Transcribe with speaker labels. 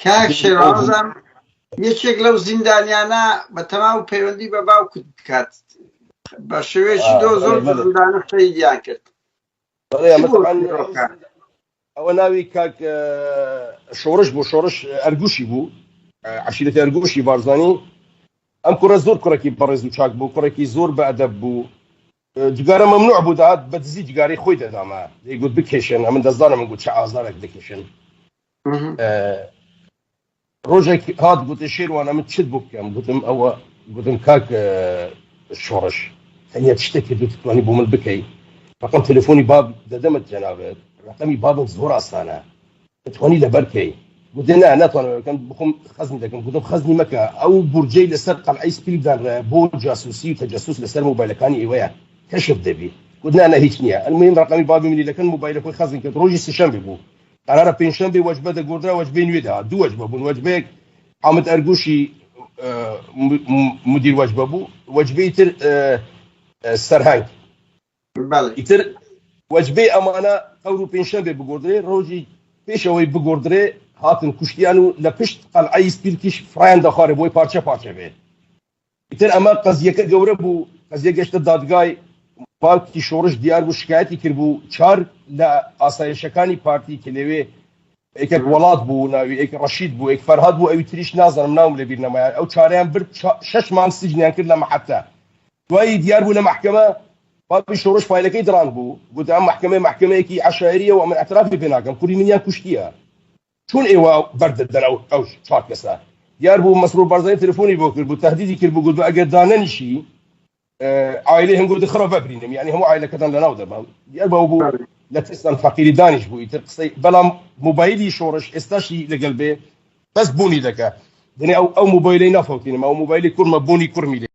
Speaker 1: کاک
Speaker 2: گوندی
Speaker 1: شێروان
Speaker 2: ئەو بوو.
Speaker 1: وەزانم یەکێک لەو زیندانیانە بە تەماو پەیوەندی بە باوکت بکات بە شێوەیەکی دۆ
Speaker 2: بەڵێ
Speaker 1: زۆر
Speaker 2: بەڵێ
Speaker 1: زیندانە شەهیدیان کرد.
Speaker 2: بەڵێ
Speaker 1: چ
Speaker 2: ئەمە
Speaker 1: بوو
Speaker 2: تەبعەن ئەو
Speaker 1: چیرۆکە؟
Speaker 2: ئەوە ناوی کاک شۆڕش بوو، شۆڕش ئەرگوشی بوو، عەشیرەتی ئەرگوشی بارزانی. ئەم کوڕە زۆر کوڕێکی بەڕێز و چاک بوو، کوڕێکی زۆر بە ئەدەب بوو. جگارە مەمنوع بوو، دەهات بە دزی جگارەی خۆی دەدامە، دەیگوت بکێشن، ئەمن دەزانم من گوت چ ئازارێک دەکێشن. ڕۆژێک هات گوتی شێروان ئەمن چت بۆ بکەم؟ گوتم ئەوە گوتم کاک شۆڕش تەنیا شتێک کە دەتوانی بۆ من بکەی ڕقم تەلەفۆنی باب دەدەمت جەنابت، ڕقمی بابم زۆر ئاسانە دەتوانی لەبەر کەی؟ گوتی نا ناتوانم بکەم بخۆم خەزنی دەکەم. گوتم خەزنی مەکە، ئەو بورجەی لەسەر قەلعەی سپیل دانرایە بۆ جاسوسی و تەجەسوس لەسەر مۆبایلەکانی ئێوەیە کەشف دەبی. گوت نا نا هیچ نییە. المهم ڕقمی بابی منی لەکەن مۆبایلە خۆی خەزن کرد. ڕۆژی سێشەمبێ بوو قەرارە پێنجشەمبێ وەجبە دەگۆڕدرا، وەجبەی نوێ دەهات، دوو وەجبە بوون، وەجبەیەک حامد ئەرگوشی مدیر وەجبە بوو، وەجبەی تر سەرهەنگ.
Speaker 1: بەڵێ.
Speaker 2: ئیتر وەجبەی ئەمانە قەور و پێنجشەمبێ بگۆڕدرێ، ڕۆژی پێش ئەوەی بگۆڕدرێ هاتن کوشتیان و لە پشت قەلعەی سپیلکیش فڕیان دەخوارێ بۆی پارچە پارچە بێ. ئیتر ئەمە قەزیەکە گەورە بوو، قەزیە گەشتە دادگای باوکی شۆڕش، دیار بوو شکایەتی کردبوو، چار لە ئاسایشەکانی پارتی کە لەوێ یەکێک وەڵات بوو ناوی، یەک ڕەشید بوو، یەک فەرهاد بوو، ئەوی تریش نازانم ناوم لەبیر نەمایە، ئەو چارەیان برد شەش مانگ سجنیان کرد لە مەحەتە. دوایی دیار بوو لە مەحکەمە بابی شۆڕش فایلەکەی دڕاند بوو، گوت ئەم مەحکەمەیە مەحکەمەیەکی عەشایریە و ئەمن ئیعترافی پێ ناکەم، کوڕی منیان کوشتیە. چۆن ئێوە بەردەدەن ئەو ئەو چوار کەسە؟ دیار بوو مەسرور بارزانی تەلەفۆنی بۆ کرد بوو تەهدیدی کرد بوو گوت ئەگەر دانەنیشی عایلەی هەنگۆ دخڕە بەبرینم یعنی هەموو عایلەکەتان لەناو دەبەم. دیار بەو بوو لە ترسان فەقیری دانیش بوو ئیتر قسەی، بەڵام مۆبایلی شۆڕش ئێستاشی لەگەڵ بێ بەس بوونی دەکا دەنێ ئەو ئەو مۆبایلەی نافەوتینم ئەو مۆبایلی کوڕمە بوونی کوڕمی لێ.